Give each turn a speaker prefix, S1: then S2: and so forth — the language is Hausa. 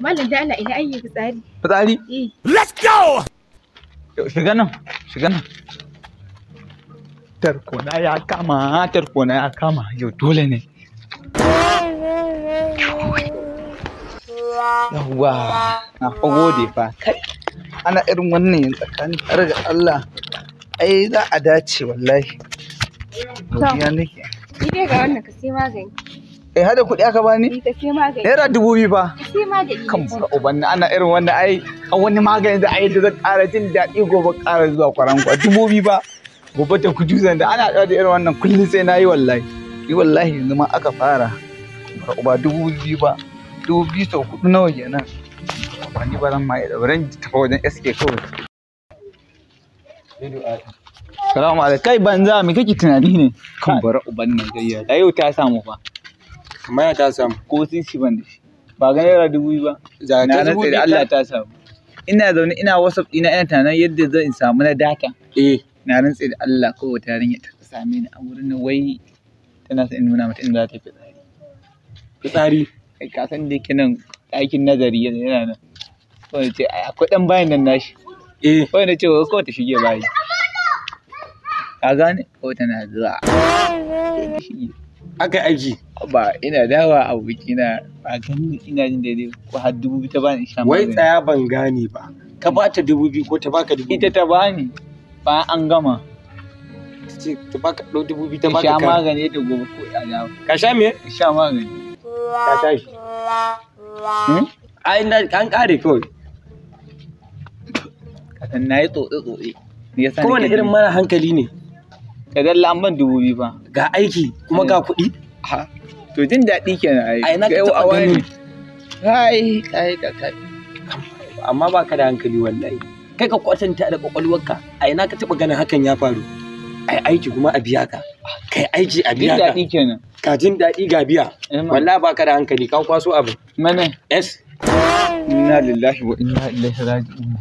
S1: Malam da Allah ina ayi fitsari.
S2: Fitsari?
S1: Eh.
S3: Let's go!
S2: Shiga nan, shiga nan. Tarkona ya kama, tarkona ya kama. Yau dole ne. Yawwa, na fa gode fa. Kai, ana irin wannan yin tsakanin har ga Allah. Ai za a dace wallahi. Godiya nake.
S1: Ni dai ga wannan ka sai magani.
S2: Eh, hada kuɗi aka bani?
S1: Ni ka sai magani.
S2: ₦2,000 fa.
S1: Ka sai magani.
S2: Kan bara uban nan, ana irin wannan ai a wani magani da ai da zan ƙara jin daɗi gobe ƙara zuwa kwaran kwa. 2,000 ba. Gobe ta kuju zan da ana da irin wannan kullum sai na yi wallahi. Yi wallahi yanzu ma aka fara. Bara uba 2,000 ba. 2,000 sau 4 nawa kenan. Ba ni ba zan ma iya bari in tafi wajen SK kawai. Salamu alaikum. Kai banza me kake tunani ne? Kan bara uban nan gayya. Da yau ta samu fa.
S4: Kamar ya ta samu.
S2: Ko sisi ban da shi. Ba ga ₦2,000 ba.
S4: Za
S2: Na
S4: ta
S2: rantse
S4: dubu
S2: da Allah ta samu. Ina zaune ina WhatsApp ɗina ina tunanin yadda zan samu na data.
S4: Eh.
S2: Na rantse da Allah ko wata yarinya ta same ni a wurin nan wai tana son in nuna mata inda za ta yi fitsari.
S4: Fitsari.
S2: Kai ka san da yake nan ɗakin nazari yana nan. Kawai na ce ai akwai ɗan bayan nan nashi.
S4: Eh.
S2: Kawai na ce wai kawai ta shige bayi. Ka gane? Kawai tana zuwa. Ta shige.
S4: Aka yi aiki.
S2: Ba ina dawa abokina ba gani ina jin daidai ko har 2,000 ta bani in sha
S4: Wai
S2: magani.
S4: tsaya ban gane ba. Ka ba ta 2,000 ko ta baka 2,000?
S2: Ita ta bani bayan an gama.
S4: Ta ce ta baka ɗau 2,000 ta
S2: In
S4: baka
S2: sha
S4: ka.
S2: magani da gobe ko ya dawo.
S4: Ka sha me?
S2: In sha magani.
S4: Ka tashi.
S2: Hmm?
S4: Ai na an ƙare kawai.
S2: Ka san na yi tsotse-tsotse. Me yasa
S4: Kowane
S2: nake
S4: irin
S2: jin-
S4: mara hankali ne.
S2: Ka dalla an ban 2,000 fa.
S4: Ga aiki kuma ga kuɗi.
S2: Ha. To jin daɗi kenan ai.
S4: Ai, na ka
S2: Ga yau
S4: taɓa
S2: a wani.
S4: ganin.
S2: Kai kai ka kai.
S4: Amma ba ka da hankali wallahi. Kai ka kwatanta da kwakwalwarka. A ina ka taɓa ganin hakan ya faru? Ai aiki kuma a biya ka. Kai aiki a
S2: Jin
S4: biya ka.
S2: daɗi kenan.
S4: Ka jin daɗi ga biya.
S2: Eh, ma.
S4: Wallahi ba ka da hankali ka kwaso abu.
S2: Mene?
S4: Yes.
S2: Inna lillahi wa inna ilaihi raji'un.